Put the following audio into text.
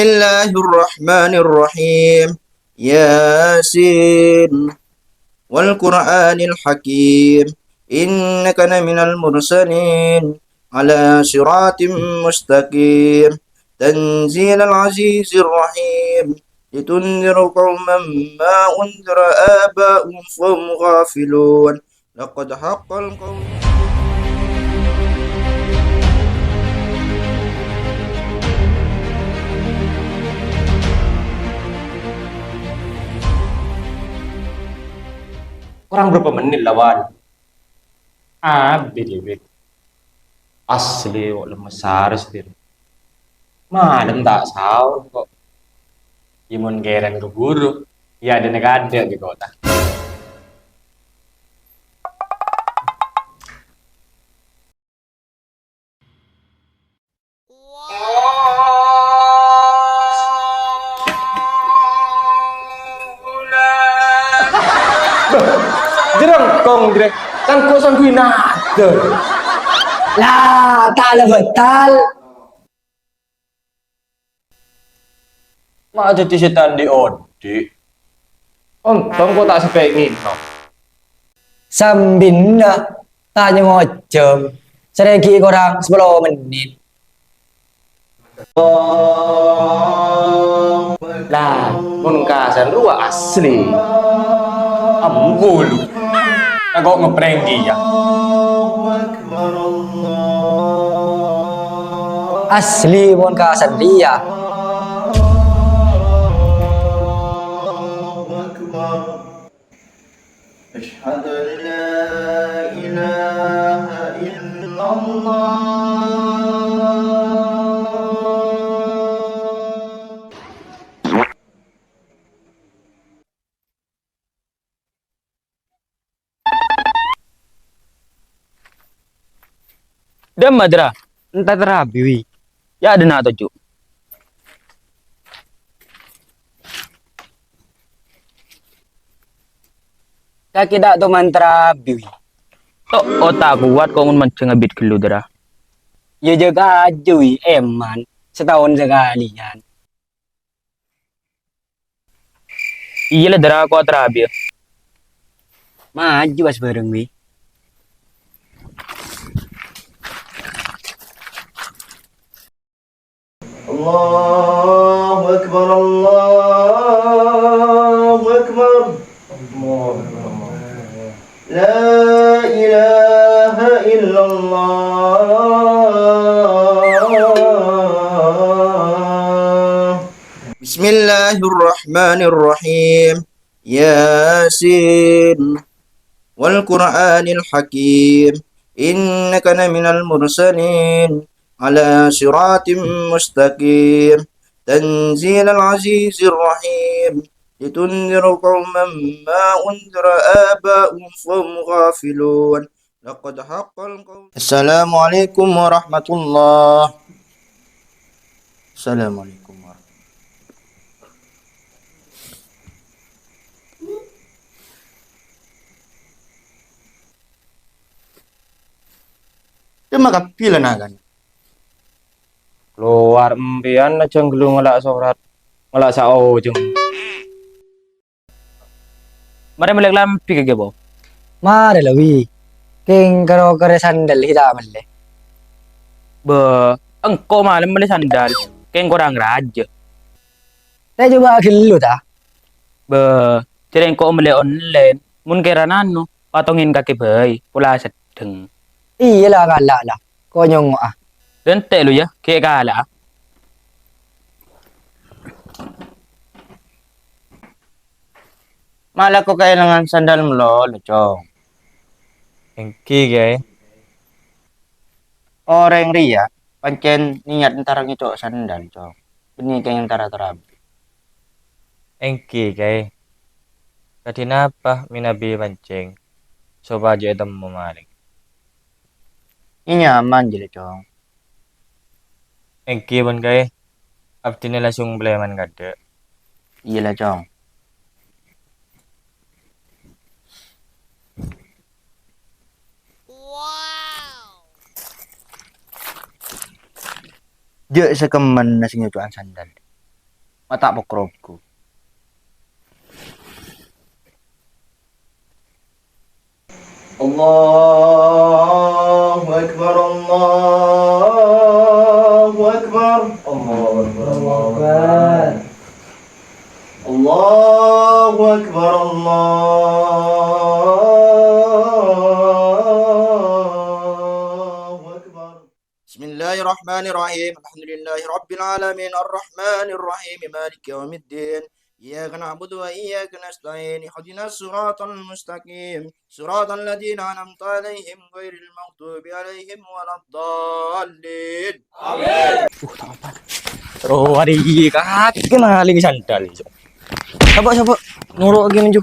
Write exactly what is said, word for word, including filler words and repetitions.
بسم الله الرحمن الرحيم. ياسين. والقرآن الحكيم. إنك لمن المرسلين. على صراط مستقيم. تنزيل العزيز الرحيم. لتنذر قوما ما أنذر آباؤهم فهم غافلون. لقد حق القول. Korang bârâmpa mennit la, Wan? Abit, Bit. Asli, kok lemes arè, Bit. Malem ta' saur, kok. Yâ, mon kèrèng ka buru, yâ, adâna kadâ' bi' kota. Jârângkong, Dre. Kan kok sanggui nadâ. La, ta' la bâtal. Ma' dhâddhi sètan dhi'-odhi'. Ontong kok ta' sampè' ngènom. Sambinna ta' nyongo' jhâm. Sarè ghi' korang sapolo mennit. La, mon kasan rowa asli. Ambu lu. Tako' ngeprank iyâ. Asli mon kasan iyâ. أشهد أن لا إله إلا الله. Dâmma, Dra? Enta tarabi, wi. Yâ, adâna toju'. Kakè ta' toman tarabi, wi. To', otak kuat kok ngon manjeng abit ghâllu, Dra. Yâ, jâgâ ajâ, wi, èman. Sataon sakalèyan. Iyâ la, Dra, kok tarabi. Maju, pas, bâreng, wi. الله أكبر، الله أكبر. لا إله إلا الله. بسم الله الرحمن الرحيم. ياسين. والقرآن الحكيم. إنك لمن المرسلين. على صراط مستقيم. تنزيل العزيز الرحيم. لتنذر قوما ما أنذر آباؤهم فهم غافلون. لقد حق القول. السلام عليكم ورحمة الله. السلام عليكم ورحمة الله. Dâmma kabbhi la nakan. Kalowar empèyan ajâng ghâllu ngala' sorat, ngala' saojâng. Marè mellè lambi kakè, Po. Marè la, wi. Kèng karo karè sandal ghi' ta' mellè. Bâ, engko' malem mellè sandal. Kèng korang rajâ. Tè, coba ghâllu, ta? Bâ, jârèya engko' mellè online. Mon kèra nano, patongèn kakè bhâi, pola seddheng. Iyâ la, kala' la. Ko' nyongo'a. Dântè' lu, yâ, ghi' kala'a. Ma' la ko' kaèlangan sandal malolo, Cong. Èngghi, Kaè. Orèng rèya pancèn niyat entara ngèco' sandal, Cong. Bânnè kèng entara tarabi. Èngghi, Kaè. Kadhi napa mènabi pancèng sopajâ ètemmo malèng? Iyâ nyaman jârèya, Cong. Èngghi, bân Kaè. Abdhina langsung palèman kadâ'. Iyâ la, Cong. Jâ' sakemmanna sè nyoco'an sandal. mata' pokroku. Allahu Akbar, Allahu Akbar. Allahu Akbar, Allahu Akbar. Allahu Akbar, Allahu Akbar. Bismillahirrahmanirrahim. Alhamdulillahirabbil alamin. Arrahmanirrahim. Maliki yaumiddin. Iyyaka na'budu wa iyyaka nasta'in. Ihdinas siratal mustaqim. Siratal ladzina an'amta 'alaihim ghairil maghdubi 'alaihim waladdallin. Amin. Uh, tak apa. Terus hari ini kaki kena lagi sandal. Coba, coba. Nurut lagi, Manju.